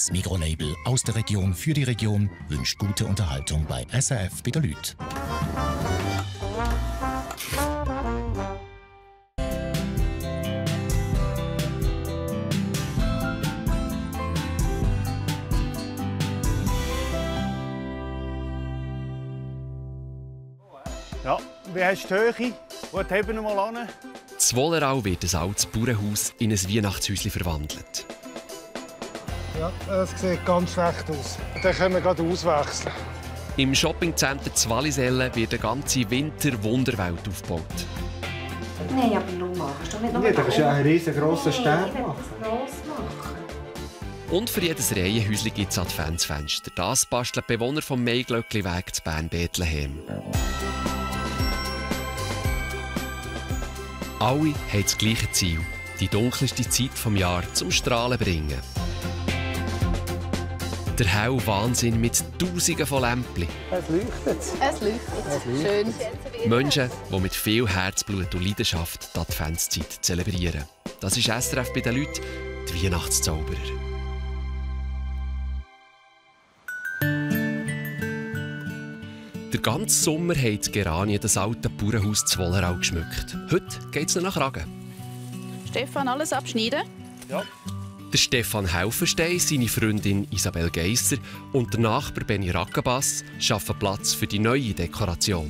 Das Migros-Label aus der Region für die Region wünscht gute Unterhaltung bei SRF bei der Lüt. Ja, wie hast du die Höhe? Wo heben wir mal an? In Wollerau wird ein altes Bauernhaus in ein Weihnachtshäuschen verwandelt. Ja, das sieht ganz schlecht aus. Dann können wir gerade auswechseln. Im Shoppingcenter Zwalisellen wird eine ganze Winter-Wunderwelt aufgebaut. Nein, aber nur machst du nicht noch. Ja, das ist ja ein riesengroßer Stern. Ich will das gross machen. Und für jedes Reihenhäuschen gibt es Adventsfenster. Das basteln die Bewohner vom Maiglöckliweg zu Bern-Bethlehem. Alle haben das gleiche Ziel, die dunkelste Zeit des Jahres zum Strahlen bringen. Der helle Wahnsinn mit Tausenden von Lämpchen. Es leuchtet. Es leuchtet. Schön. Menschen, die mit viel Herzblut und Leidenschaft die Adventszeit zelebrieren. Das ist SRF bei den Leuten, die Weihnachtszauberer. Den ganzen Sommer haben die Geranien das alte Bauernhaus zu Wollerau geschmückt. Heute geht es noch nach Ragen. Stefan, alles abschneiden? Ja. Der Stefan Helferstein, seine Freundin Isabel Geisser und der Nachbar Benny Rackenbass schaffen Platz für die neue Dekoration.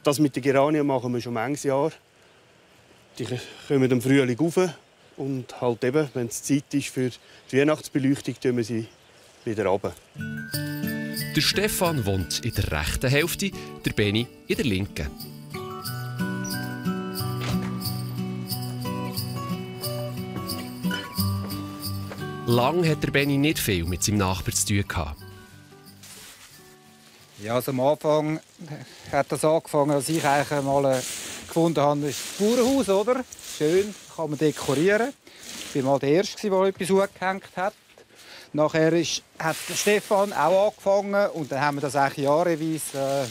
Das mit den Geranien machen wir schon manches Jahr. Die kommen im Frühling rauf und halt eben, wenn es Zeit ist für die Weihnachtsbeleuchtung, tun wir sie wieder runter. Der Stefan wohnt in der rechten Hälfte, der Benny in der linken. Lang hat der Benny nicht viel mit seinem Nachbarn zu tun gehabt. Ja, also am Anfang hat das angefangen, als ich eigentlich mal gefunden habe, das ist ein Bauernhaus, oder? Schön, kann man dekorieren. Ich war mal der Erste, der etwas hochgehängt hat. Nachher hat Stefan auch angefangen und dann haben wir das eigentlich jahreweise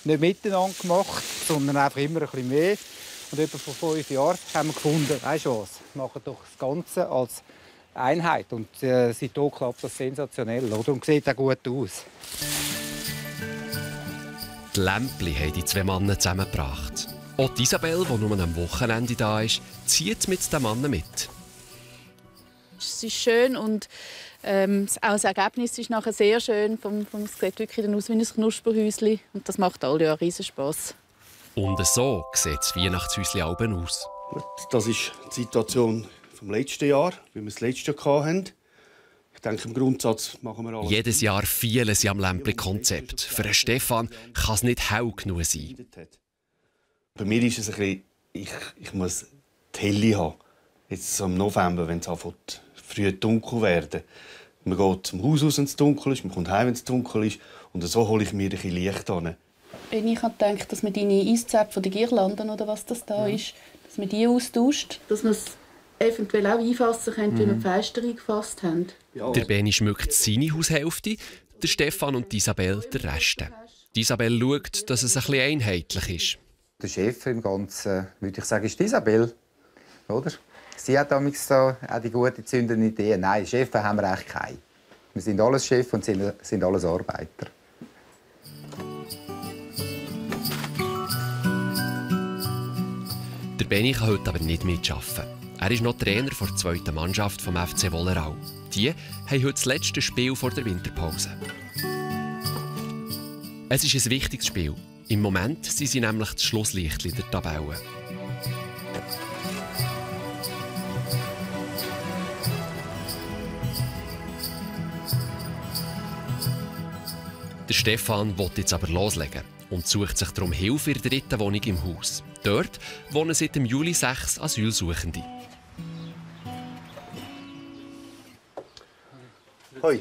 nicht miteinander gemacht, sondern einfach immer ein bisschen mehr. Und etwa vor 5 Jahren haben wir gefunden, weißt du was, wir machen doch das Ganze als Einheit. Und seitdem klappt das sensationell, oder? Und sieht auch gut aus. Die Lämpchen haben die 2 Männer zusammengebracht. Auch Isabel, die nur am Wochenende da ist, zieht mit den Männern mit. Es ist schön und auch das Ergebnis ist nachher sehr schön. Es sieht wirklich aus wie ein Knusperhäuschen und das macht alle einen riesen Spass. Und so sieht das Weihnachtshäuschen Alben aus. Das ist die Situation vom letzten Jahr, wie wir es letztes Jahr hatten. Ich denke, im Grundsatz machen wir alles. Jedes Jahr fehlen sie am Lämpli-Konzept. Für den Stefan kann es nicht hell genug sein. Bei mir ist es ein bisschen, ich muss die Helle haben. Jetzt im November, wenn es anfängt, früh dunkel werden. Man geht zum Haus aus, wenn es dunkel ist, man kommt heim, wenn es dunkel ist. Und so hole ich mir ein bisschen Licht an. Ich habe gedacht, dass man deine Eiszäpfe von den Girlanden oder was das da ist, dass man die austauscht, dass man es eventuell auch einfassen könnte, wie wir die Fenster eingefasst haben. Ja. Der Benni schmückt seine Haushälfte, der Stefan und die Isabel den Rest. Die Isabel schaut, dass es ein bisschen einheitlich ist. Der Chef im Ganzen, würde ich sagen, ist die Isabel. Oder? Sie hat damals auch die gute zündende Idee. Nein, Chefs haben wir eigentlich keine. Wir sind alles Chefs und sind alles Arbeiter. Der Benni kann heute aber nicht mitarbeiten. Er ist noch Trainer der 2. Mannschaft vom FC Wollerau. Die haben heute das letzte Spiel vor der Winterpause. Es ist ein wichtiges Spiel. Im Moment sind sie nämlich das Schlusslichtchen der Tabelle. Der Stefan will jetzt aber loslegen und sucht sich darum Hilfe in der 3. Wohnung im Haus. Dort wohnen seit dem Juli 6 Asylsuchende. Hoi.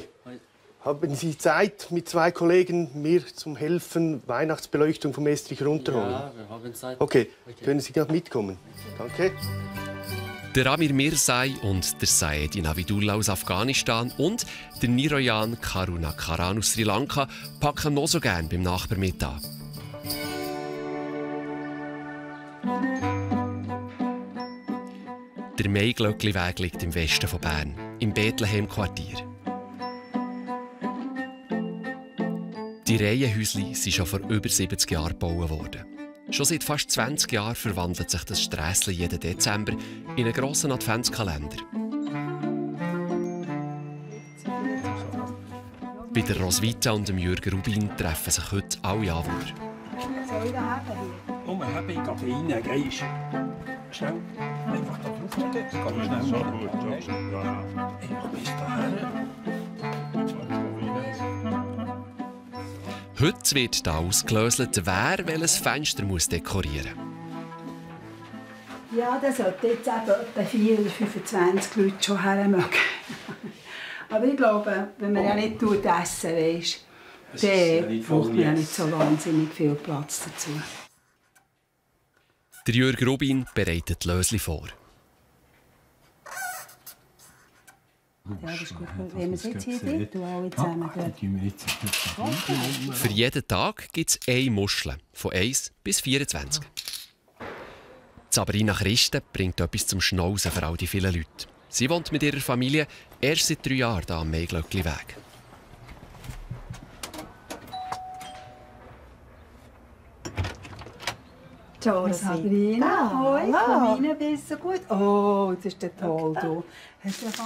Haben Sie Zeit, mit 2 Kollegen mir zum Helfen Weihnachtsbeleuchtung vom Estrich runterholen? Ja, wir haben Zeit. Okay, können Sie gerade mitkommen? Danke. Der Amir Mirzai und der Syed Navidullah aus Afghanistan und der Niroyan Karunakaran aus Sri Lanka packen noch so gerne beim Nachbarn mit an. Der Maiglöckli-Weg liegt im Westen von Bern, im Bethlehem-Quartier. Die Reihenhäuschen sind schon vor über 70 Jahren gebaut worden. Schon seit fast 20 Jahren verwandelt sich das Strässli jeden Dezember in einen grossen Adventskalender. Bei der Roswitha und dem Jürgen Rubin treffen sich heute alle Anwohner. Soll ich da haben? Oh, wir haben rein, gehst schnell. Einfach da drauf. Das kann schnell. So gut, so gut. Einfach bis dahin. Heute wird hier ausgelöst, wer welches Fenster muss dekorieren muss. Ja, das sollten jetzt etwa 4 oder 25 Leute schon hermögen. Aber ich glaube, wenn man ja nicht essen, weißt, dann braucht man ja nicht so wahnsinnig viel Platz dazu. Der Jürgen Rubin bereitet die Lösli vor. Ja, das ist gut. Wenn wir es jetzt hier dort alle zusammen Für jeden Tag gibt es eine Muschel, von 1 bis 24. Sabrina Christen bringt etwas zum Schnauzen für all die vielen Leute. Sie wohnt mit ihrer Familie erst seit 3 Jahren hier am Maiglöckli-Weg. Ciao, Sabrina. Hoi, Sabrina, bist du gut? Oh, das ist der toll, du.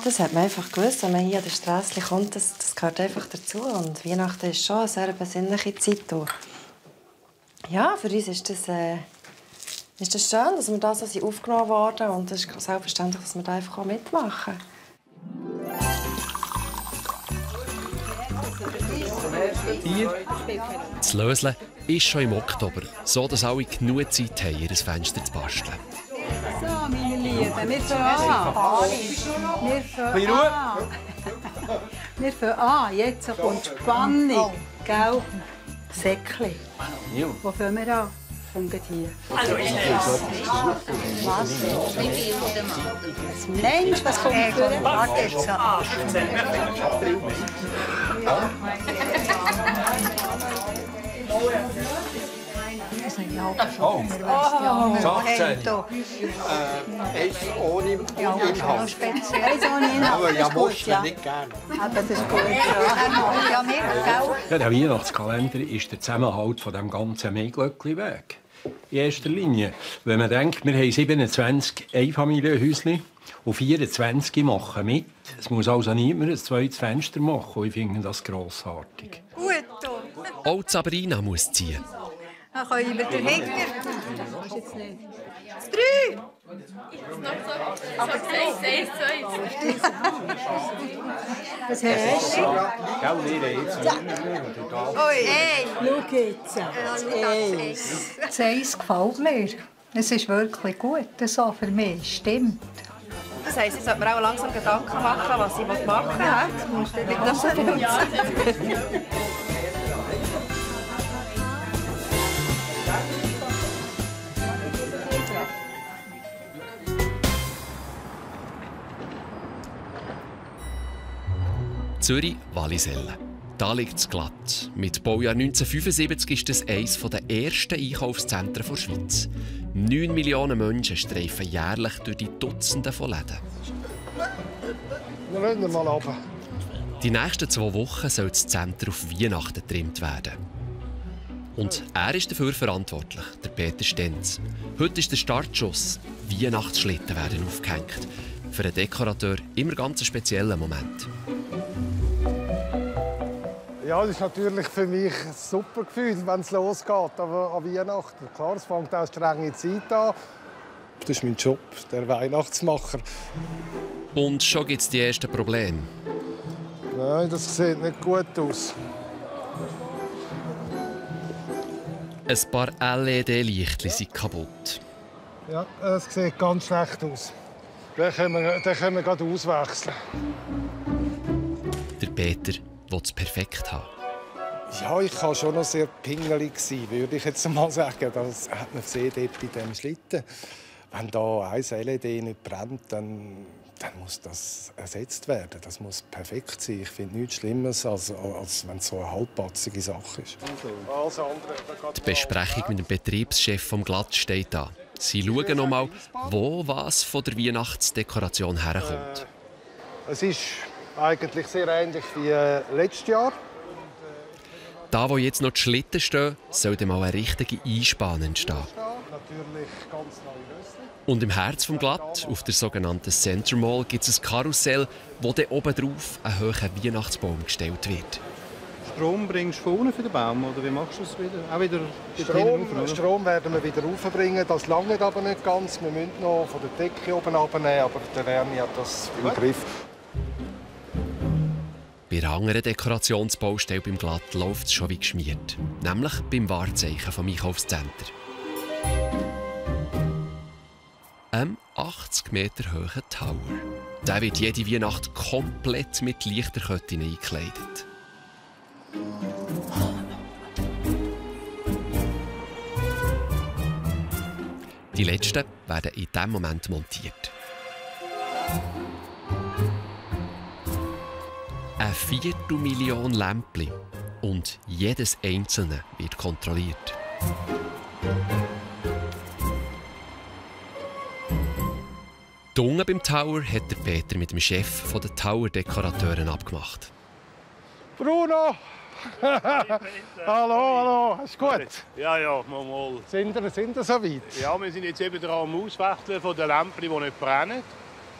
Das hat man einfach gewusst, wenn man hier an der Straße kommt, das gehört einfach dazu. Und Weihnachten ist schon eine sehr besinnliche Zeit. Ja, für uns ist das schön, dass wir da so aufgenommen worden sind. Und es ist selbstverständlich, dass wir da einfach auch mitmachen. Das Lösle ist schon im Oktober, so dass alle genug Zeit haben, ihr Fenster zu basteln. So, meine Lieben, wir fangen an. Wir fangen an. Jetzt kommt Spannung. Gell? Säckchen. Wo fangen wir an? Kommt hier. Mensch, was kommt für? Warte jetzt. Eins ohne Inhalt. Aber ja, musst du nicht gerne. Aber das ist gut. Ja, der Weihnachtskalender ist der Zusammenhalt von dem ganzen Maiglöckli-Weg. In erster Linie. Wenn man denkt, wir haben 27 Einfamilienhäuschen und 24 machen mit. Es muss also niemand ein zweites Fenster machen. Und ich finde das grossartig. Gut, auch Sabrina muss ziehen. dann können wir dahinter. Das 3. Aber 6, 2. Was hast du? Ja, wir jetzt. Hey, schau jetzt. Das Eis gefällt mir. Es ist wirklich gut, so für mich. Stimmt. Das heisst, ich sollte mir auch langsam Gedanken machen, was ich machen will. Das ist Zürich, Wallisellen. Da liegt es glatt. Mit Baujahr 1975 ist das eines der ersten Einkaufszentren der Schweiz. 9 Millionen Menschen streifen jährlich durch die Dutzende von Läden. Wir wollen mal runter. Die nächsten 2 Wochen soll das Zentrum auf Weihnachten getrimmt werden. Und er ist dafür verantwortlich, der Peter Stenz. Heute ist der Startschuss. Weihnachtsschlitten werden aufgehängt. Für einen Dekorateur immer ganz ein spezieller Moment. Ja, das ist natürlich für mich ein super Gefühl, wenn es losgeht an Weihnachten. Klar, es fängt auch eine strenge Zeit an. Das ist mein Job, der Weihnachtsmacher. Und schon gibt es die ersten Probleme. Nein, das sieht nicht gut aus. Ein paar LED-Lichtchen sind kaputt. Ja, es sieht ganz schlecht aus. Den können wir gerade auswechseln. Der Peter will es perfekt haben. Ja, ich war schon noch sehr pingelig, würde ich jetzt mal sagen. Das hat man gesehen dort bei diesem Schlitten. Wenn da ein LED nicht brennt, dann muss das ersetzt werden. Das muss perfekt sein. Ich finde nichts Schlimmes, als wenn es so eine halbpatzige Sache ist. Die Besprechung mit dem Betriebschef vom Glatt steht an. Sie schauen noch mal, wo was von der Weihnachtsdekoration herkommt. Es ist eigentlich sehr ähnlich wie letztes Jahr. Da, wo jetzt noch die Schlitten stehen, soll dann mal eine richtige Einspann entstehen. Und im Herz vom Glatt, auf der sogenannten Center Mall, gibt es ein Karussell, wo dann oben drauf ein hoher Weihnachtsbaum gestellt wird. Strom bringst du von unten für den Baum, oder wie machst du es wieder? Auch wieder Strom werden wir wieder raufbringen. Das langt aber nicht ganz. Wir müssen noch von der Decke oben abnehmen, aber der Werni hat das im Griff. Bei einer anderen Dekorationsbaustelle beim Glatt läuft es schon wie geschmiert. Nämlich beim Wahrzeichen vom Einkaufscenter. Ein 80 Meter hohen Tower. Der wird jede Weihnacht komplett mit Lichterketten eingekleidet. Die letzten werden in diesem Moment montiert. Eine 250.000 Lämpchen und jedes einzelne wird kontrolliert. Die unten beim Tower hat der Peter mit dem Chef der Tower-Dekorateuren abgemacht. Bruno! Hallo, ist gut? Ja, mal. Sind ihr so weit? Ja, wir sind jetzt eben dran am Auswechseln von den Lämpchen, die nicht brennen.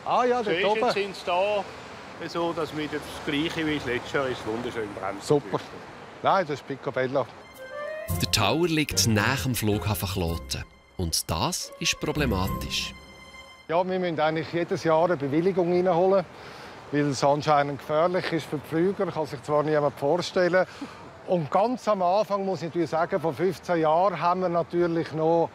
Ah ja, dort oben. Jetzt sind sie da, so dass wir das Gleiche wie das letzte Jahr ist, wunderschön brennen. Super. Nein, das ist Picobello. Der Tower liegt nahe am Flughafen Kloten. Und das ist problematisch. Ja, wir müssen eigentlich jedes Jahr eine Bewilligung reinholen, weil es anscheinend gefährlich ist für die Flüger. Kann sich zwar niemand vorstellen. Und ganz am Anfang muss ich natürlich sagen, vor 15 Jahren haben wir natürlich noch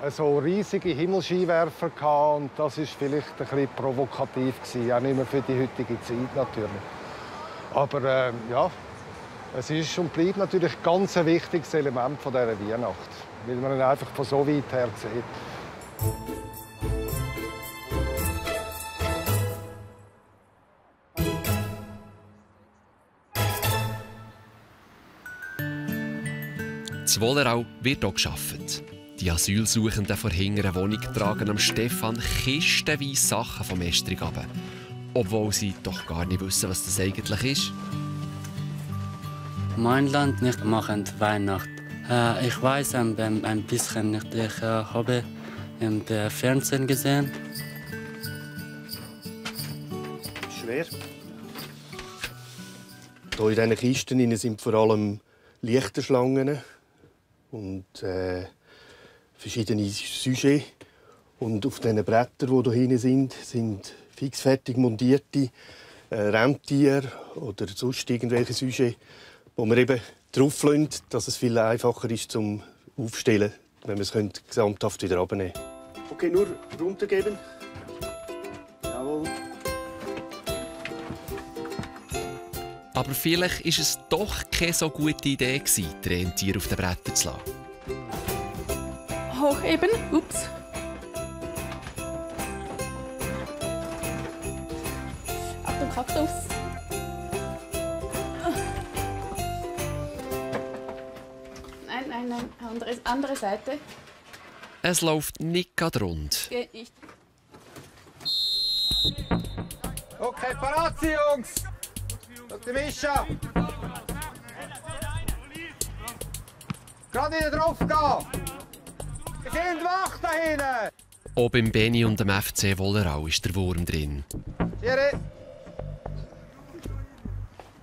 so riesige Himmelsskiwerfer gehabt. Und das ist vielleicht ein bisschen provokativ gewesen, auch nicht mehr für die heutige Zeit natürlich. Aber ja, es ist und bleibt natürlich ein ganz wichtiges Element von dieser Weihnacht, weil man ihn einfach von so weit her sieht. In Wollerau wird auch gearbeitet. Die Asylsuchenden vor hinteren Wohnung tragen am Stefan kistenweise Sachen vom Estrich runter. Obwohl sie doch gar nicht wissen, was das eigentlich ist. Mein Land nicht machen Weihnachten. Ich weiß ein bisschen nicht. Ich habe im Fernsehen gesehen. Schwer. Hier in diesen Kisten sind vor allem Lichterschlangen und verschiedene Sujets. Und auf diesen Brettern, die hier hinten sind fixfertig montierte Rentiere oder sonst irgendwelche Sujets, wo man eben drauf lässt, dass es viel einfacher ist zum Aufstellen, wenn man es gesamthaft wieder abnehmen kann. Okay, nur runtergeben. Jawohl. Aber vielleicht war es doch keine so gute Idee, die Rentiere auf den Brettern zu lassen. Hochheben. Ups. Achtung, Kaktus. Nein. Andere Seite. Es läuft nicht gerade rund. Okay, parat, Jungs! Dr. Mischa! Gerade wieder drauf gehen! Wir sind wach da hinten! Auch beim Benni und dem FC Wollerau ist der Wurm drin. Thierry!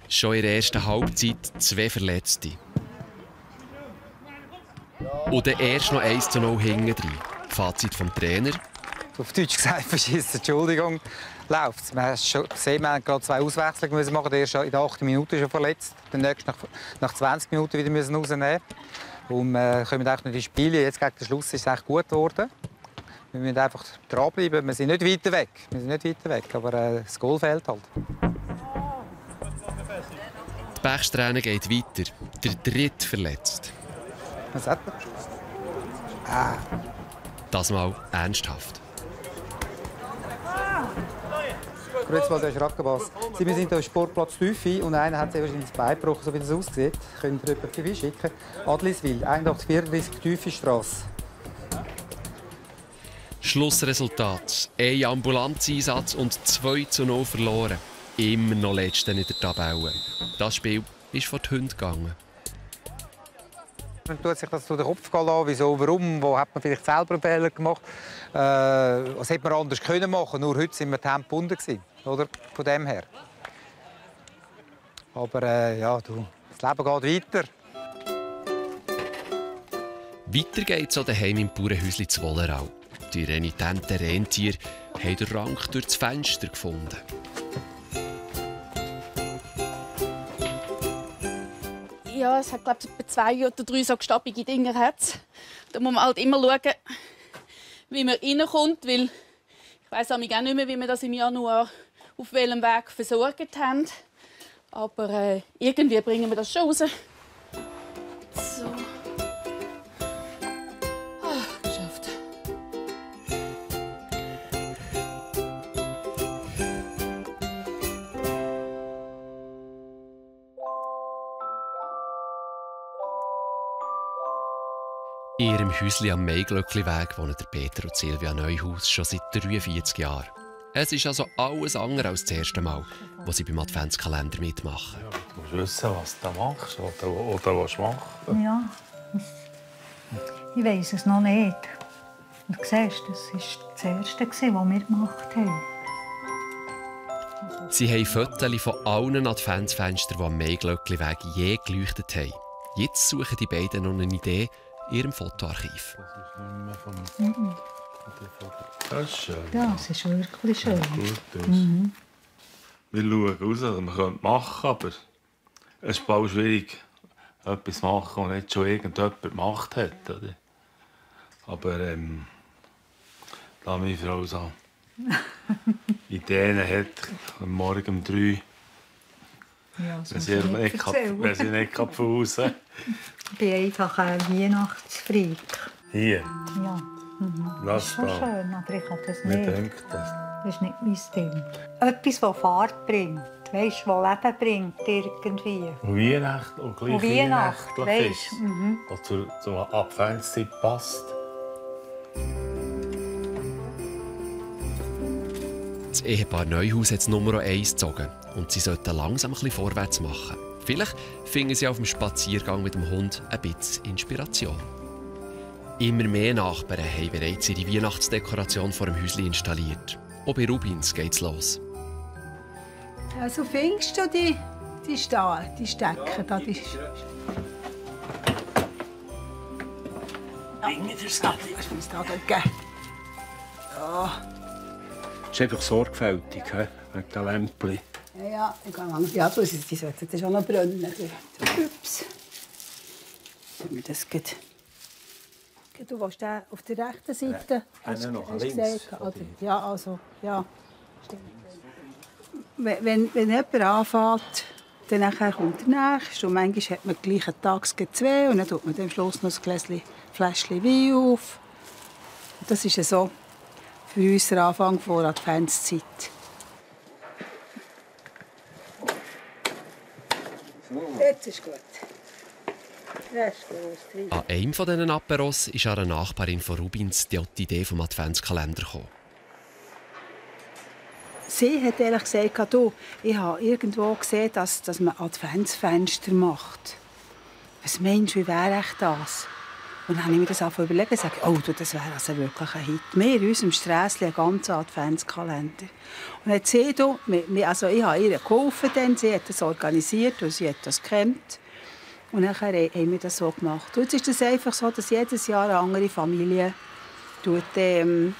Schon in der ersten Halbzeit 2 Verletzte. Und dann erst noch 1:0 hinten drin. Fazit vom Trainer. Auf Deutsch gesagt, verschissen, Entschuldigung, läuft es. Wir haben schon gesehen, wir haben gerade 2 Auswechslungen machen. Der erste in der 8. Minute schon verletzt. Der nächste nach 20 Minuten wieder rausnehmen. Und wir kommen auch noch die Spiele. Jetzt gegen den Schluss ist es echt gut geworden. Wir müssen einfach dranbleiben. Wir sind nicht weiter weg. Aber das Goal fehlt halt. Die Pechsträhne geht weiter. Der dritte verletzt. Was hat er? Das mal ernsthaft. Grüezi mal, der Schrackenbass. Sie sind auf Sportplatz Tüffi und einer hat wahrscheinlich das Bein gebrochen, so wie das aussieht. Könnt ihr jemanden vorbeischicken? Adliswil, 8134 Tüffi-Strasse. Schlussresultat: 1 Ambulanzeinsatz und 2:0 verloren. Immer noch Letzter in der Tabelle. Das Spiel ist vor die Hunde gegangen. Man tut sich das durch den Kopf gehen lassen, wieso, warum, wo hat man vielleicht selber einen Fehler gemacht. Was hätte man anders können machen, nur heute sind wir gebunden gewesen, oder? Von dem her. Aber ja, das Leben geht weiter. Weiter geht es auch daheim im Bauernhäuschen zu Wollerau. Die renitenten Rentiere haben den Rang durch das Fenster gefunden. Ja, es hat, glaube ich, etwa 2 oder 3 so gestabige Dinger. Da muss man halt immer schauen, wie man reinkommt, weil ich weiss auch nicht mehr, wie wir das im Januar auf welchem Weg versorgt haben. Aber irgendwie bringen wir das schon raus. So. Geschafft. In ihrem Häuschen am Maiglöckliweg wohnen Peter und Silvia Neuhaus schon seit 43 Jahren. Es ist also alles andere als das erste Mal, wo sie beim Adventskalender mitmachen. Ja, du musst wissen, was du machst oder was du machst. Ja, ich weiss es noch nicht. Du siehst, das war das Erste, was wir gemacht haben. Sie haben Fotos von allen Adventsfenstern, die am Maiglöckliweg je geleuchtet haben. Jetzt suchen die beiden noch eine Idee in ihrem Fotoarchiv. Das ist schön. Ja, es ist wirklich schön. Gut aus. Wir schauen raus, was man machen könnte, aber es ist bald schwierig, etwas zu machen, was nicht schon irgendjemand gemacht hat. Oder? Aber da meine Frau so Ideen hat, am Morgen um 3 ja, wenn sie nicht pausen. Ich bin einfach ein Weihnachtsfreak. Hier? Ja. Das ist schon schön, aber ich kann das nicht. Mir denkt das. Das ist nicht mein Ding. Etwas, das Fahrt bringt, weißt, das Leben bringt irgendwie. Und Weihnachten und gleich weihnachtlich ist. Was zur Adventszeit passt. Das Ehepaar Neuhaus hat es Nummer 1 gezogen und sie sollten langsam ein bisschen vorwärts machen. Vielleicht finden sie auf dem Spaziergang mit dem Hund ein bisschen Inspiration. Immer mehr Nachbarn haben bereits ihre Weihnachtsdekoration vor dem Häuschen installiert. Auch bei Rubins geht's los. Also findest du die Stecken da? Die... Dinge das nicht. Das muss da geben. Ja. Das ist einfach sorgfältig, wegen der Lämpchen. Ja, ich kann lang. Ja, die sollten schon noch brennen. Ups. Wenn das geht. Du willst den auf der rechten Seite. Noch links. Ja, also, ja. Wenn jemand anfängt, dann kommt der Nächste. Und manchmal hat man am gleichen Tag 2 und dann tut man am Schluss noch ein Fläschchen Wein auf. Und das ist so für uns der Anfang der Adventszeit. Jetzt ist gut. An einem von diesen Aperos ist eine Nachbarin von Rubins die Idee vom Adventskalender gekommen. Sie hat ehrlich gesagt, ich habe irgendwo gesehen, dass man Adventsfenster macht. Was meinst du, wie wäre das? Und dann habe ich mir das überlegt und gesagt, das wäre also wirklich ein Hit. Wir in unserem Strässchen einen ganzen Adventskalender. Und hat sie, also ich habe ihr geholfen, sie hat das organisiert und sie hat das gekannt. Und dann haben wir das so gemacht. Und jetzt ist es einfach so, dass jedes Jahr eine andere Familie den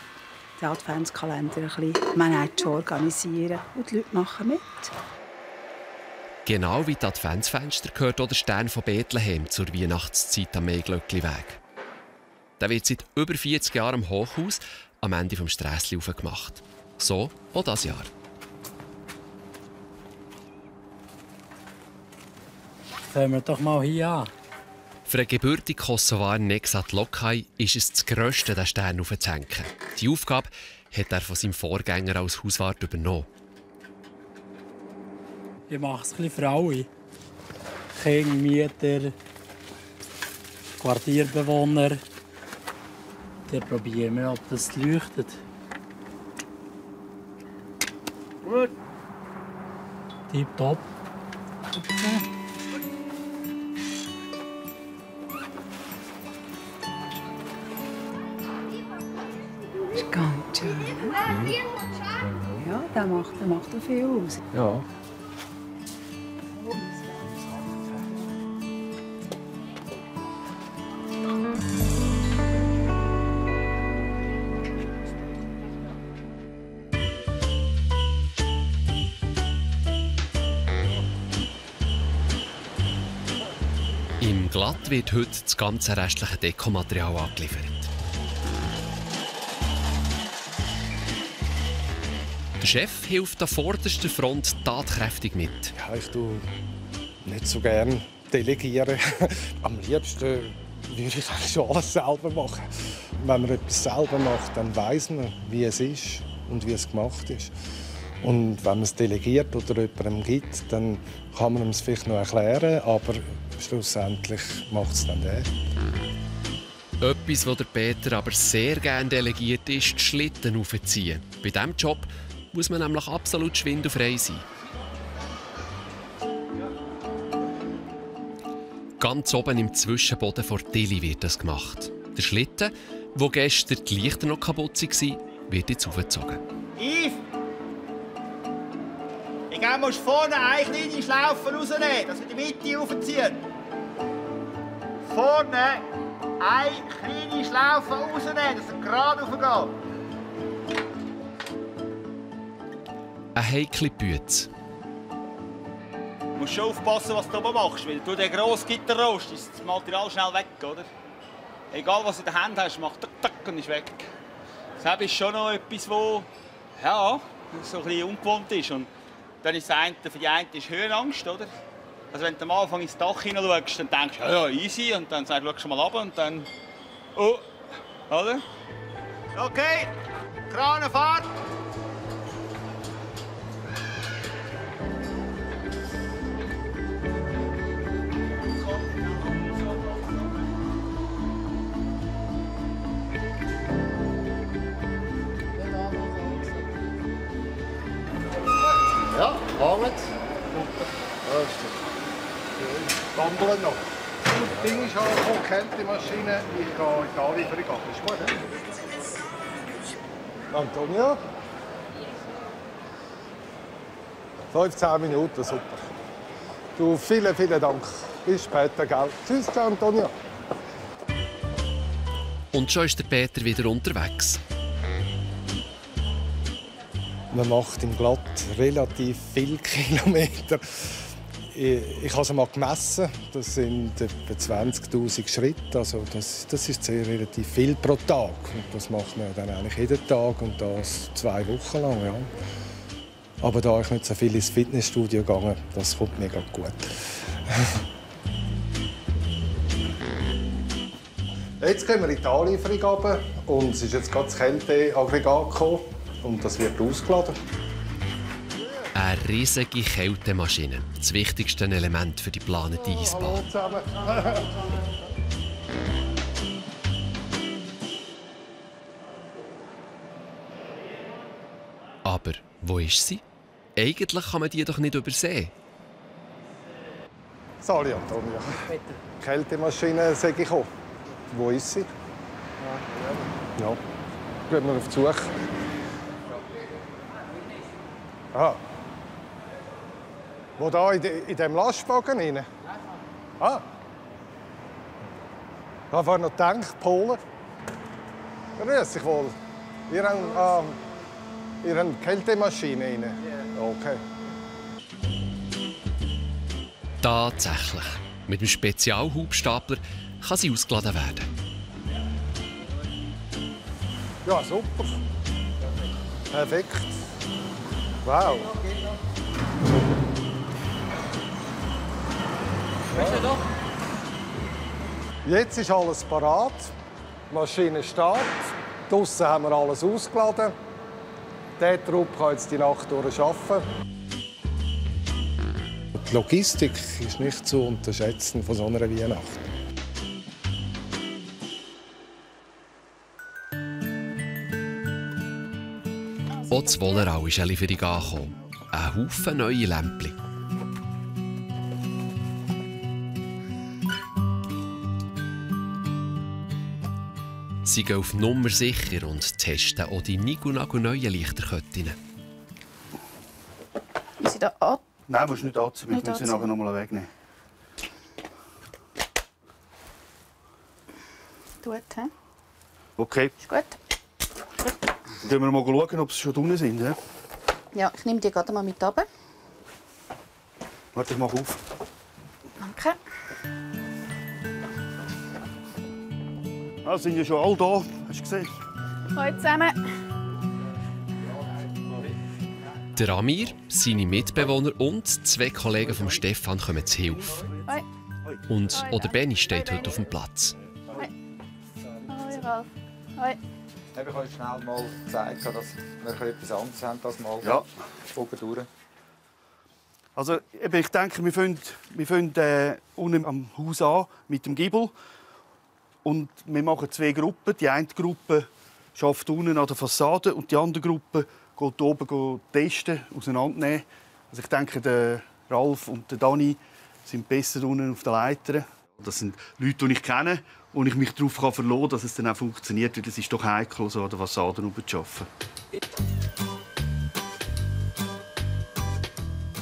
Adventskalender ein bisschen organisieren. Und die Leute machen mit. Genau wie die Adventsfenster gehört auch der Stern von Bethlehem zur Weihnachtszeit am Maiglöckliweg. Der wird seit über 40 Jahren am Hochhaus am Ende des Strässchen aufgemacht. So auch dieses Jahr. Fangen wir doch mal hier an. Für den gebürtigen Kosovar Neksat Lokay ist es das Grösste, den Stern aufzuhängen. Die Aufgabe hat er von seinem Vorgänger als Hauswart übernommen. Ich mache es ein bisschen für alle. Kinder, Mieter, Quartierbewohner. Dann probieren wir, ob das leuchtet. Gut. Tipptopp. Das ist ganz schön. Ne? Ja, der macht auch viel aus. Ja. Im Glatt wird heute das ganze restliche Dekomaterial angeliefert. Der Chef hilft an vorderster Front tatkräftig mit. Ja, ich tue nicht so gerne delegieren. Am liebsten würde ich eigentlich schon alles selber machen. Wenn man etwas selber macht, dann weiss man, wie es ist und wie es gemacht ist. Und wenn man es delegiert oder jemandem gibt, dann kann man es vielleicht noch erklären, aber schlussendlich macht es dann der. Etwas, was der Peter aber sehr gerne delegiert, ist die Schlitten aufziehen. Bei diesem Job muss man nämlich absolut schwindelfrei sein. Ganz oben im Zwischenboden vor Tilly wird das gemacht. Der Schlitten, wo gestern die Lichter noch kaputt waren, wird jetzt aufgezogen. Yves! Ich muss vorne eine kleine Schlaufe rausnehmen, dass wir die Mitte aufziehen. Vorne eine kleine Schlaufe rausnehmen, dass er gerade raufgeht. Eine heikle Bütze. Du musst schon aufpassen, was du oben machst, weil du den grossen Gitterrost ist das Material schnell weg, oder? Egal, was du in der Hand hast, macht tak, tak und ist weg. Das ist schon noch etwas, was ja, so ein bisschen ungewohnt ist. Und dann ist für die eine ist Höhenangst, oder? Also wenn du am Anfang ins Dach hineinschaust, dann denkst du, ja, easy, und dann sagst du, schau mal runter und dann, oh, oder? Okay, Kranenfahrt! Ja, hängt. Wandeln noch. Das Ding ist auch Kältemaschine. Ich gehe in die Anlieferung ab. Ist gut, ne? Antonia? 15 Minuten, super. Du, vielen, vielen Dank. Bis später, gell? Tschüss, Antonia. Und schon ist der Peter wieder unterwegs. Man macht im Glatt relativ viele Kilometer. Ich habe es mal gemessen. Das sind etwa 20'000 Schritte. Also das ist sehr relativ viel pro Tag. Und das macht man dann eigentlich jeden Tag und das 2 Wochen lang. Ja. Aber da ich nicht so viel ins Fitnessstudio gegangen, das kommt mir gerade gut. Jetzt gehen wir in die Anlieferung runter und es ist jetzt gerade das Kälteaggregat gekommen. Und das wird ausgeladen. Eine riesige Kältemaschine. Das wichtigste Element für die geplante Eisbahn. Aber wo ist sie? Eigentlich kann man die doch nicht übersehen. Sali, Antonia. Die Kältemaschine sage ich auch. Wo ist sie? Ja. Gehen wir auf die Suche. Ah. Wo da in diesem Lastwagen rein? Ah. Ich habe vorhin noch gedacht, Polen. Grüß dich wohl. Ihr habt eine Kältemaschine rein? Okay. Tatsächlich. Mit dem Spezialhubstapler kann sie ausgeladen werden. Ja, super. Perfekt. Wow. Jetzt ist alles parat. Die Maschine startet. Draussen haben wir alles ausgeladen. Der Trupp kann jetzt die Nacht durch arbeiten. Die Logistik ist nicht zu unterschätzen von so einer Weihnacht. Auch das Wollerau ist eine Lieferung angekommen. Ein Haufen neue Lämpchen. Sie gehen auf Nummer sicher und testen auch die neuen Lichterketten. Ist sie da an? Nein, musst nicht anziehen. Wir müssen sie nachher noch mal wegnehmen. Gut, hä? Okay. Ist gut. Dann schauen wir mal schauen, ob sie schon unten sind. He? Ja, ich nehme die gerade mal mit runter. Warte, ich mache auf. Danke. Ah, sind ja schon alle da. Hast du gesehen? Hallo zusammen. Der Amir, seine Mitbewohner und 2 Kollegen von Stefan kommen zu Hilfe. Hoi. Und auch der Benni steht heute auf dem Platz. Hoi. Hoi, Ralf. Hoi. Ich habe euch schnell mal gezeigt, dass wir etwas anderes haben als mal oben durch. Also, ich denke, wir fangen unten am Haus an mit dem Giebel. Und wir machen 2 Gruppen. Die eine Gruppe arbeitet unten an der Fassade und die andere Gruppe geht oben testen, auseinandernehmen. Also ich denke, der Ralf und der Dani sind besser unten auf den Leitern. Das sind Leute, die ich kenne und ich mich darauf verlassen kann, dass es dann auch funktioniert, weil es ist doch heikel, so an der Fassade oben zu arbeiten.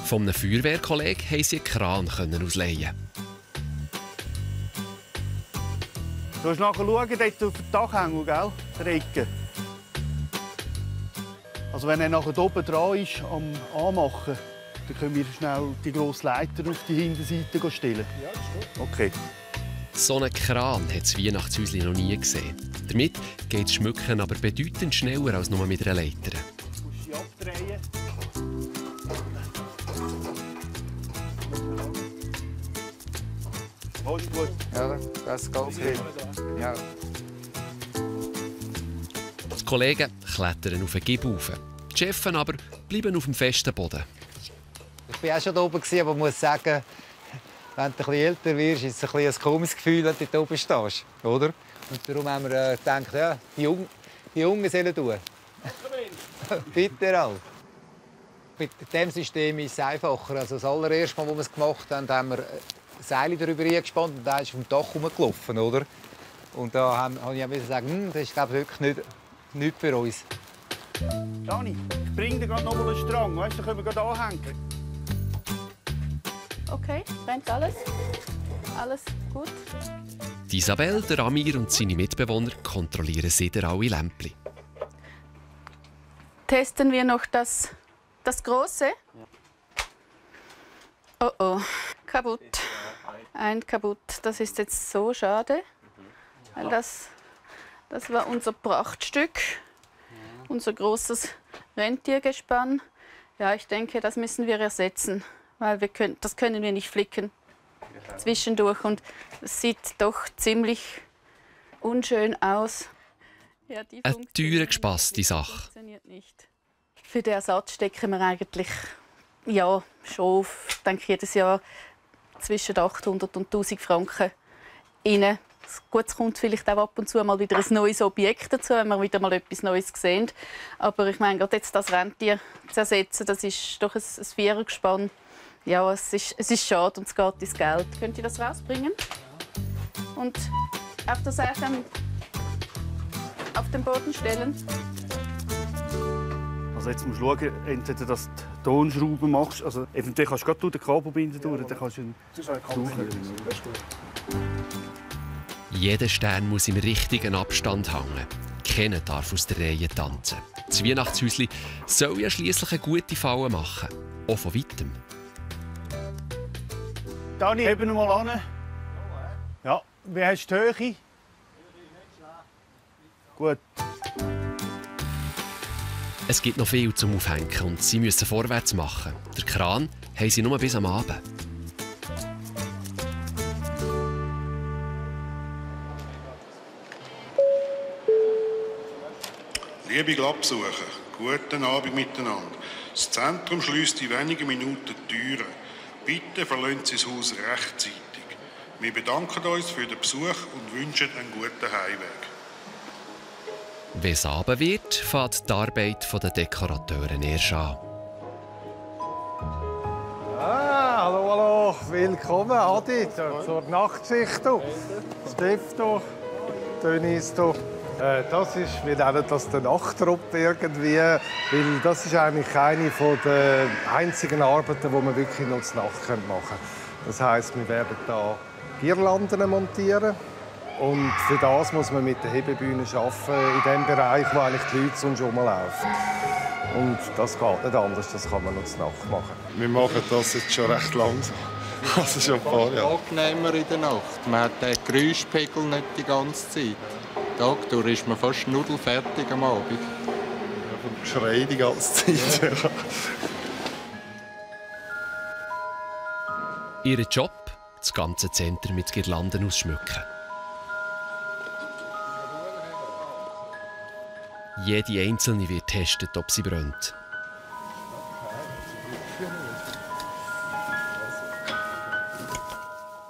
Von einem Feuerwehrkollegen konnten sie einen Kran ausleihen. Du musst nachher schauen, dort auf den Dachhängel, gell? Der Ecke. Also wenn er nachher oben dran ist, am Anmachen, dann können wir schnell die grosse Leiter auf die Hinterseite stellen. Ja, das ist gut. Okay. So einen Kran hat das Weihnachtshäuschen noch nie gesehen. Damit geht das Schmücken aber bedeutend schneller als nur mit einer Leiter. Du musst sie abdrehen. Ist gut. Ja, das geht okay. Ja. Die Kollegen klettern auf den Giebel rauf. Die Chefen aber bleiben auf dem festen Boden. Ich war auch schon da oben, aber muss sagen, wenn du ein bisschen älter wirst, ist es ein komisches Gefühl, wenn du da oben stehst. Oder? Und darum haben wir gedacht, ja, die Jungen sollen tun. Bitte, Ralf. Mit diesem System ist es einfacher. Also das allererste Mal, als wir es gemacht haben, haben wir Seile darüber gespannt und dann ist auf dem Dach herumgelaufen, oder? Und da habe ich sagen, das ist glaube ich, wirklich nicht für uns. Dani, ich bringe dir gerade noch mal einen Strang, weißt du, dann können wir gerade anhängen. Okay, brennt alles? Alles gut? Die Isabel, der Amir und seine Mitbewohner kontrollieren wieder alle Lämpchen. Testen wir noch das Große? Oh oh, kaputt. Ein kaputt. Das ist jetzt so schade, weil das war unser Prachtstück, unser großes Rentiergespann. Ja, ich denke, das müssen wir ersetzen, weil das können wir nicht flicken zwischendurch und es sieht doch ziemlich unschön aus. Ja, eine teure gespaßte Sache. Funktioniert nicht. Für den Ersatz stecken wir eigentlich ja, schon auf, denke ich, jedes Jahr zwischen 800 und 1000 Franken rein. Gut, es kommt vielleicht auch ab und zu mal wieder ein neues Objekt dazu, wenn wir wieder mal etwas Neues sehen. Aber ich meine, gerade jetzt das Rentier zu ersetzen, das ist doch ein Vierergespann. Ja, es ist schade und es geht ins Geld. Könnt ihr das rausbringen? Und auf der Seite auf den Boden stellen? Also jetzt musst du schauen, entweder dass du die Tonschrauben machst, also eventuell kannst du gerade durch den Kabelbinder durch, dann kannst du ihn suchen. Jeder Stern muss im richtigen Abstand hängen. Keiner darf aus der Reihe tanzen. Das Weihnachtshäuschen soll ja schliesslich eine gute Falle machen, auch von weitem. Dani, heben wir mal an. Ja, wie hast du die Höhe? Gut. Es gibt noch viel zum Aufhängen und sie müssen vorwärts machen. Den Kran haben sie nur bis am Abend. Liebe Glaubbesucher, guten Abend miteinander. Das Zentrum schliesst in wenigen Minuten die Türen. Bitte verlassen Sie das Haus rechtzeitig. Wir bedanken uns für den Besuch und wünschen einen guten Heimweg. Wenn es Abend wird, fängt die Arbeit der Dekorateure erst an. Hallo, hallo. Willkommen, Adi, zur Nachtschicht. Steff, Dennis. Das ist, wir nennen das der Nachttrupp irgendwie, weil das ist eigentlich eine der einzigen Arbeiten, die wir wirklich noch zur Nacht machen können. Das heisst, wir werden hier Girlanden montieren. Und für das muss man mit der Hebebühne arbeiten, in dem Bereich, wo eigentlich die Leute sonst rumlaufen. Und das geht nicht anders, das kann man noch zur Nacht machen. Wir machen das jetzt schon recht langsam. Also schon ein paar Jahre. Angenehmer in der Nacht. Man hat den Geräuschpegel nicht die ganze Zeit. Tagdurch ist man fast nudelfertig am Abend. Ja, vom Geschrei die ganze Zeit. Ihr Job? Das ganze Zentrum mit Girlanden ausschmücken. Jede einzelne wird getestet, ob sie brennt.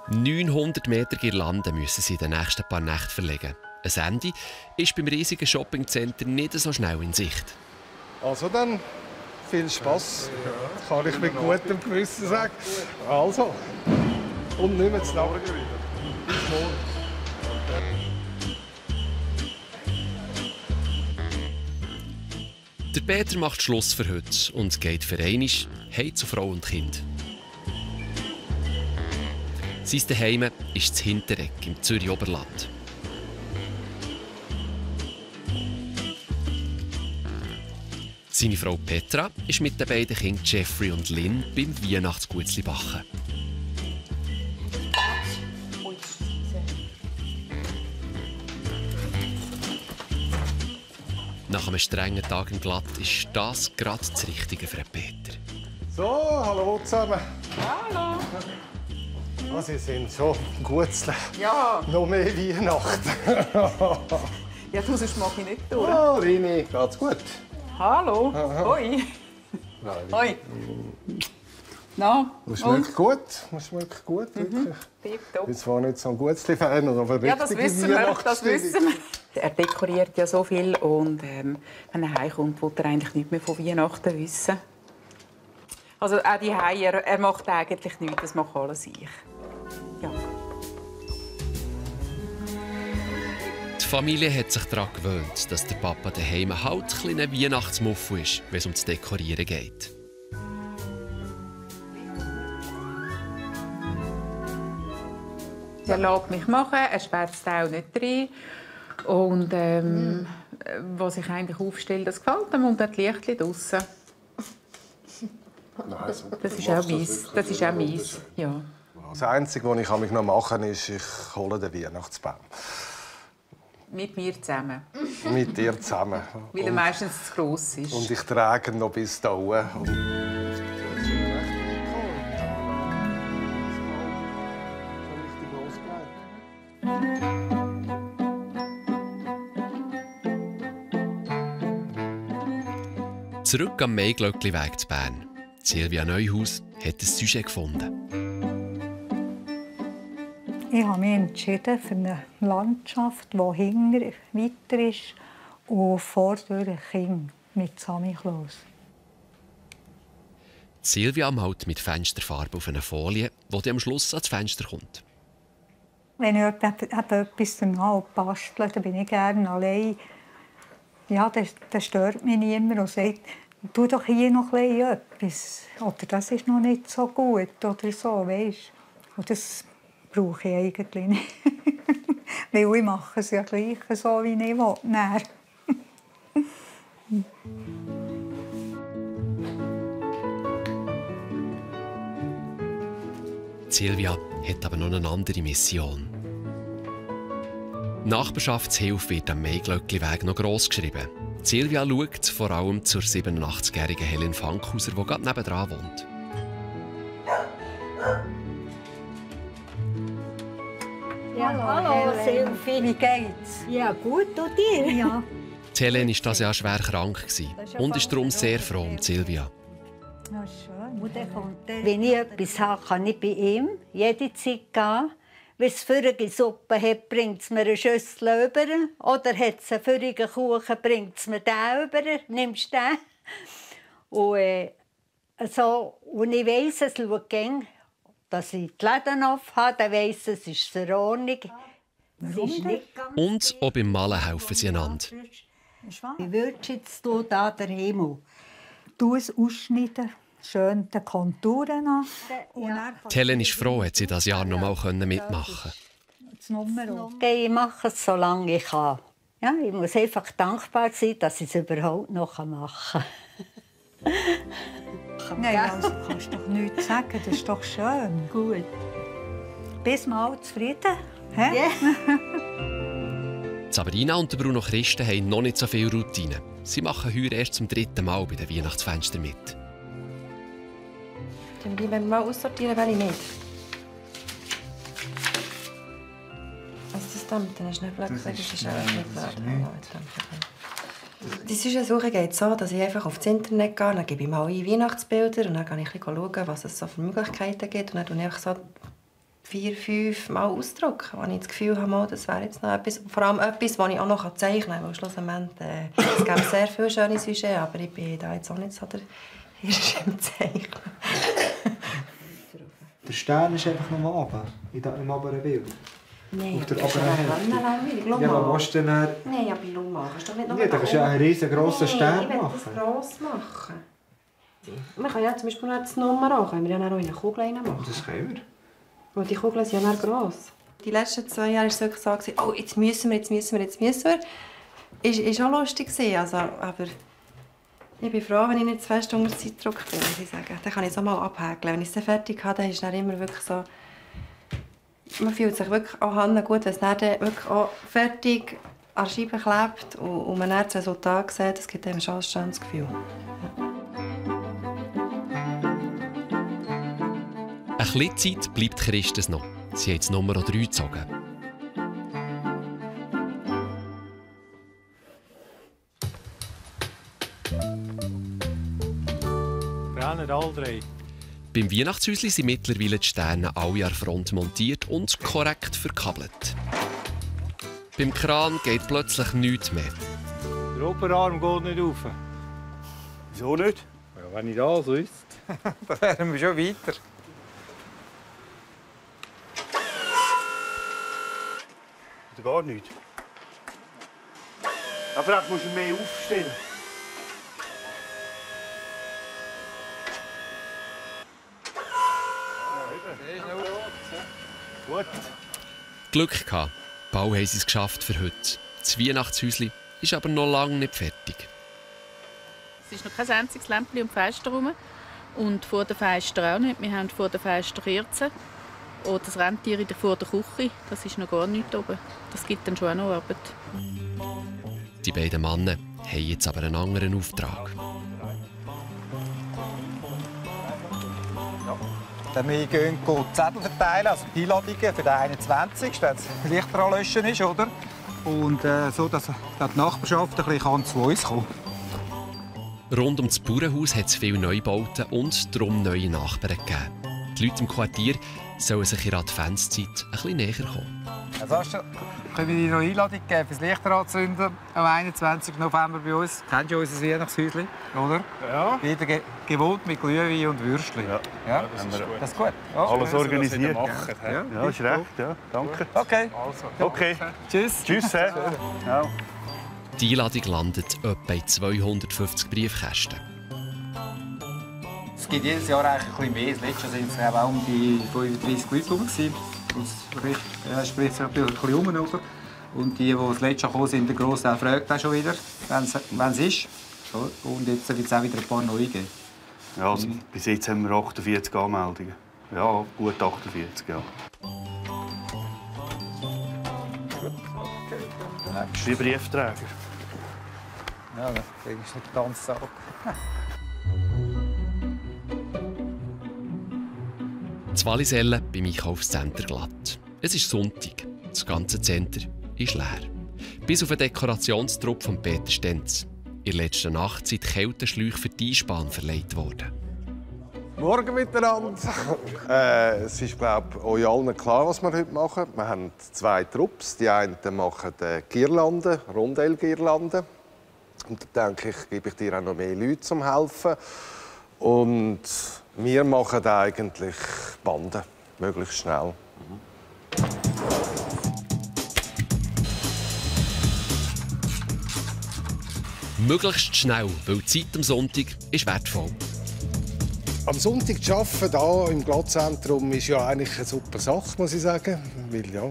«900 Meter Girlanden müssen sie in den nächsten paar Nächten verlegen. Ein Ende ist beim riesigen Shoppingcenter nicht so schnell in Sicht. Also dann, viel Spass, kann ich mit gutem Gewissen sagen. Also, und nicht mehr zu lange. Bis morgen. Der Peter macht Schluss für heute und geht für einmal heim zu Frau und Kind. Sein Zuhause ist das Hintereck im Zürich Oberland. Seine Frau Petra ist mit den beiden Kindern Jeffrey und Lynn beim Weihnachtsgutzli backen. Nach einem strengen Tag im Glatt ist das gerade das Richtige für Peter. So, hallo zusammen. Hallo. Ah, Sie sind schon Gutzli. Ja. Noch mehr Weihnachten. Ja, du, sonst mache ich nicht durch. Oh, Rini, geht's gut? Hallo. Hoi. Hoi. Na? Du schmeckst gut. Du schmeckst gut, wirklich. Ich bin zwar nicht so ein Gutzli-Fan, aber ja, das wissen wir. Das wissen wir. Er dekoriert ja so viel und wenn er heimkommt, will er eigentlich nicht mehr von Weihnachten wissen. Also auch die Hause, er macht eigentlich nichts, das macht alles ich. Ja. Die Familie hat sich daran gewöhnt, dass der Papa daheim halt ein kleiner Weihnachtsmuffel ist, wenn es um das Dekorieren geht. Er lässt mich machen, er schwärzt auch nicht rein. Und was ich eigentlich aufstelle, das gefällt ihm und er hat die Lichtchen draussen. Das ist auch meins. Das ist auch meins. Ja. Das Einzige, was ich noch machen kann, ist, ich hole den Weihnachtsbaum. Mit mir zusammen. Mit dir zusammen. Weil er meistens zu gross ist. Und ich trage ihn noch bis da oben. Zurück am Maiglöckliweg zu Bern. Silvia Neuhaus hat ein Sujet gefunden. Ich habe mich entschieden für eine Landschaft, die hinter weiter ist und vor ein Kind mit Samichlaus. Silvia malt mit Fensterfarbe auf eine Folie, die am Schluss ans Fenster kommt. Wenn ich etwas danach bastle, dann bin ich gerne allein. Ja, das stört mich niemand und sagt, tu doch hier noch etwas. Oder das ist noch nicht so gut oder so, weißt? Und das brauche ich eigentlich nicht. Weil ich mache es ja gleich so, wie ich will. Silvia hat aber noch eine andere Mission. Nachbarschaftshilfe wird am Maiglöckliweg noch gross geschrieben. Silvia schaut vor allem zur 87-jährigen Helen Fankhauser, die gerade nebenan wohnt. Ja, hallo Silvi. Wie geht's? Ja, gut, und dir? Ja. Die Helen war dieses Jahr schwer krank und ist darum sehr froh um Silvia. Wenn ich etwas habe, kann ich bei ihm jede Zeit gehen. Wenn es feurige Suppe hat, bringt es mir eine Schüssel über. Oder hat es einen feurigen Kuchen, bringt es mir den über. Nimmst du den? Und ich weiss, es schaut gern, dass ich die Läden auf habe. Dann weiss es ist in Ordnung. Und auch beim Malen helfen sie einander. Wie würdest du jetzt da den Himmel? Du es ausschneiden, schön die Konturen an. Helen ist froh, dass sie dieses Jahr noch mal mitmachen konnte. Ich mache es, solange ich kann. Ja, ich muss einfach dankbar sein, dass ich es überhaupt noch machen kann. Nein, also kannst du doch nichts sagen, das ist doch schön. Gut. Bist du mal zufrieden? Yeah. Sabrina und Bruno Christen haben noch nicht so viel Routine. Sie machen heuer erst zum 3. Mal bei den Weihnachtsfenstern mit. Dann bleiben wir mal aussortieren, will ich nicht. Also das da mit den Schneeflöcken, das ist auch nicht klar. Die Suche geht so, dass ich einfach aufs Internet gehe, dann gebe ich mal ein Weihnachtsbilder und dann gehe ich ein bisschen schauen, was es so für Möglichkeiten gibt. Und dann tue ich einfach so 4, 5 Mal ausdrucken, wo ich das Gefühl habe, das wäre jetzt noch etwas. Vor allem etwas, das ich auch noch zeichnen kann, weil schlussendlich es gibt sehr viele schöne Sujets, aber ich bin da jetzt auch nicht so der Hirsch im Zeichnen. Der Stern ist einfach nur oben, im oberen Bild. Nein, das ist langweilig. Ja, aber was denn? Nein, aber Luma, kannst du doch nicht noch... Ja, da kannst du ja einen riesengroßen Stern machen. Ich will das gross machen. Wir können ja zum Beispiel noch das Nummer auch, können wir ja noch in eine Kugel machen. Das können wir. Und die Kugeln sind ja gross. Die letzten 2 Jahre war es wirklich so, oh, jetzt müssen wir. Ist auch lustig gewesen, also, aber ich bin froh, wenn ich nicht zu fest unter Zeitdruck bin, muss ich sagen. Dann kann ich es auch mal abhäkeln. Wenn ich es dann fertig habe, dann ist es immer wirklich so... Man fühlt sich wirklich auch gut, wenn es dann wirklich auch fertig an der Scheibe klebt und man dann das Resultat sieht. Das gibt einem schon ein schönes Gefühl. Ein bisschen Zeit bleibt Christus noch. Sie hat Nummer 3 gezogen. Brennen alle 3. Beim Weihnachtshäuschen sind mittlerweile die Sterne alle an der Front montiert und korrekt verkabelt. Beim Kran geht plötzlich nichts mehr. Der Oberarm geht nicht rauf. Wieso nicht? Ja, wenn ich das wüsste, dann wären wir schon weiter. Oder gar nicht. Aber vielleicht musst du mehr aufstellen. Gut. Glück gehabt. Bald haben sie es geschafft für heute. Das Weihnachtshäuschen ist aber noch lange nicht fertig. Es ist noch kein einziges Lämpchen um die Fenster herum. Und vor den Fenstern auch nicht. Wir haben vor den Fenstern Kerzen. Oder das Rentier vor der Küche. Das ist noch gar nicht oben. Das gibt dann schon auch noch Arbeit. Die beiden Männer haben jetzt aber einen anderen Auftrag. Wir gehen Zettel verteilen, also die Einladungen für den 21. wenn es Lichter anlöschen ist, oder? Und so, dass die Nachbarschaft ein bisschen zu uns kommen kann. Rund um das Bauernhaus hat es viele Neubauten und darum neue Nachbarn gegeben. Die Leute im Quartier sollen sich in der Adventszeit ein bisschen näher kommen. Also, können wir dir noch Einladung geben für das Lichter anzünden am 21. November bei uns? Kennst du unser Weihnachtshäuschen, oder? Ja. Wieder gewohnt mit Glühwein und Würstchen. Ja, das ist gut. Ja, alles organisiert. Ja, ist recht. Ja, danke. Okay. Okay. Tschüss. Tschüss. Ja. Die Einladung landet etwa in 250 Briefkästen. Es gibt jedes Jahr eigentlich ein bisschen mehr. Das letzte Jahr waren es auch um die 35 Leute rum. Das spricht sich ein bisschen um. Oder? Und die das letzte Jahr gekommen sind, der Großteil fragt auch schon wieder, wenn es ist. Und jetzt wird es auch wieder ein paar neue geben. Ja, also bis jetzt haben wir 48 Anmeldungen. Ja, gut 48, ja. Wie Briefträger. Ja, das ist nicht ganz so. Das Wallisellen beim Einkaufscenter glatt. Es ist Sonntag. Das ganze Center ist leer. Bis auf den Dekorationstrupp von Peter Stenz. In der letzten Nacht sind die Kälteschläuche für die Einsbahn verleiht worden. Morgen miteinander. Es ist, glaube ich, euch allen klar, was wir heute machen. Wir haben 2 Trupps. Die einen machen Girlanden, Rondellgirlanden. Und da denke ich, gebe ich dir auch noch mehr Leute zum Helfen. Und wir machen eigentlich Banden, möglichst schnell. Möglichst schnell, weil die Zeit am Sonntag ist wertvoll. Am Sonntag zu arbeiten, hier im Glattzentrum, ist ja eigentlich eine super Sache, muss ich sagen. Weil, ja,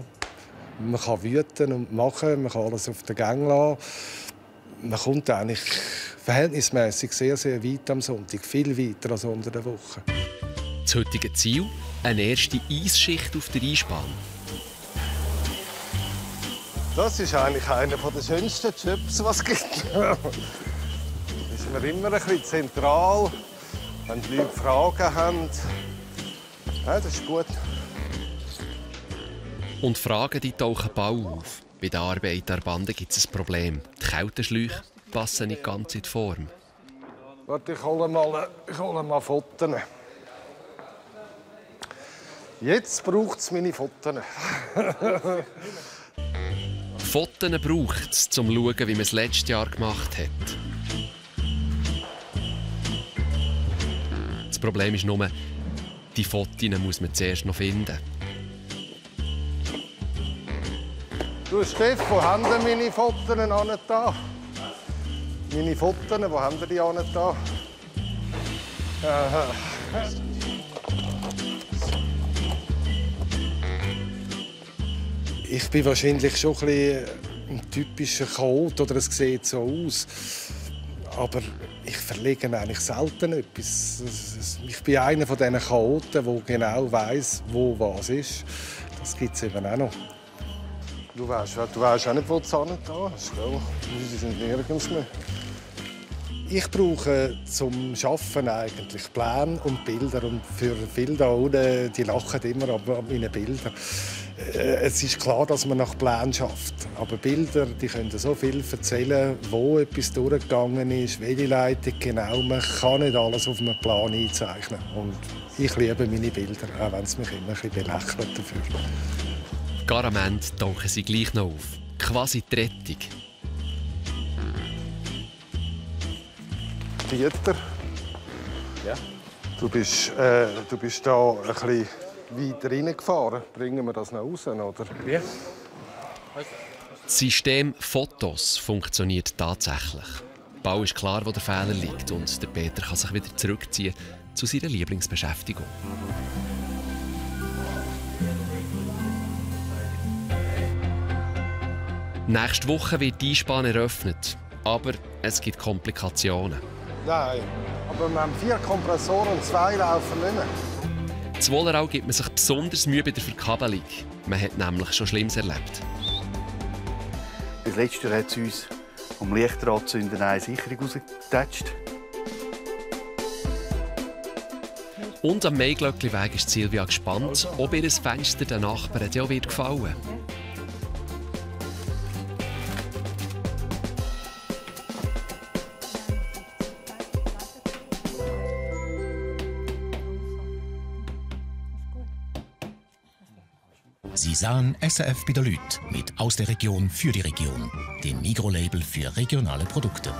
man kann wüten und machen, man kann alles auf den Gang lassen. Man kommt eigentlich verhältnismäßig sehr, sehr weit am Sonntag. Viel weiter als unter der Woche. Das heutige Ziel? Eine erste Eisschicht auf der Eisbahn. Das ist eigentlich einer der schönsten Jobs, was es gibt. Da ist man immer ein bisschen zentral. Wenn die Leute Fragen haben, ja, das ist gut. Und Fragen die tauchen bald auf. Bei der Arbeit an der Bande gibt es ein Problem. Die Kälteschläuche passen nicht ganz in die Form. Warte, ich hole mal Fotos. Jetzt braucht es meine Fotos. Fotos braucht es, um zu schauen, wie man es letztes Jahr gemacht hat. Das Problem ist nur, die Fotos muss man zuerst noch finden. Du, Steff, wo haben denn meine Fotos an da? Meine Fotos, wo haben die an da? Aha. Ich bin wahrscheinlich schon ein bisschen ein typischer Chaot, oder es sieht so aus. Aber ich verlege eigentlich selten etwas. Ich bin einer von diesen Chaoten, der genau weiss, wo was ist. Das gibt es eben auch noch. Du weißt auch nicht, wo die Sonne da ist. Sie sind nirgends mehr. Ich brauche zum Arbeiten eigentlich Pläne und Bilder. Und für viele da unten, die lachen immer ab meinen Bildern. Es ist klar, dass man nach Plänen schafft. Aber Bilder, die können so viel erzählen, wo etwas durchgegangen ist, welche Leitung genau. Man kann nicht alles auf einem Plan einzeichnen. Und ich liebe meine Bilder, auch wenn es mich immer ein bisschen belächelt dafür. Garament tauchen sie gleich noch auf. Quasi die Rettung. Dieter, ja? Du bist da ein bisschen weiter reingefahren. Bringen wir das noch raus, oder? Ja. Das System Fotos funktioniert tatsächlich. Bald ist klar, wo der Fehler liegt, und der Peter kann sich wieder zurückziehen zu seiner Lieblingsbeschäftigung. Nächste Woche wird die Eisbahn eröffnet, aber es gibt Komplikationen. Nein, aber wir haben 4 Kompressoren und 2 laufen nicht mehr. In Wollerau gibt man sich besonders Mühe bei der Verkabelung. Man hat nämlich schon Schlimmes erlebt. Das letzte Jahr hat es uns um Lichteradzünden eine Sicherung rausgetatscht. Und am Maiglöckliweg ist Silvia gespannt, ob ihr Fenster den Nachbarn ja wird gefallen. Sie sahen SRF bei der Lüt mit «Aus der Region für die Region», dem Migros-Label für regionale Produkte.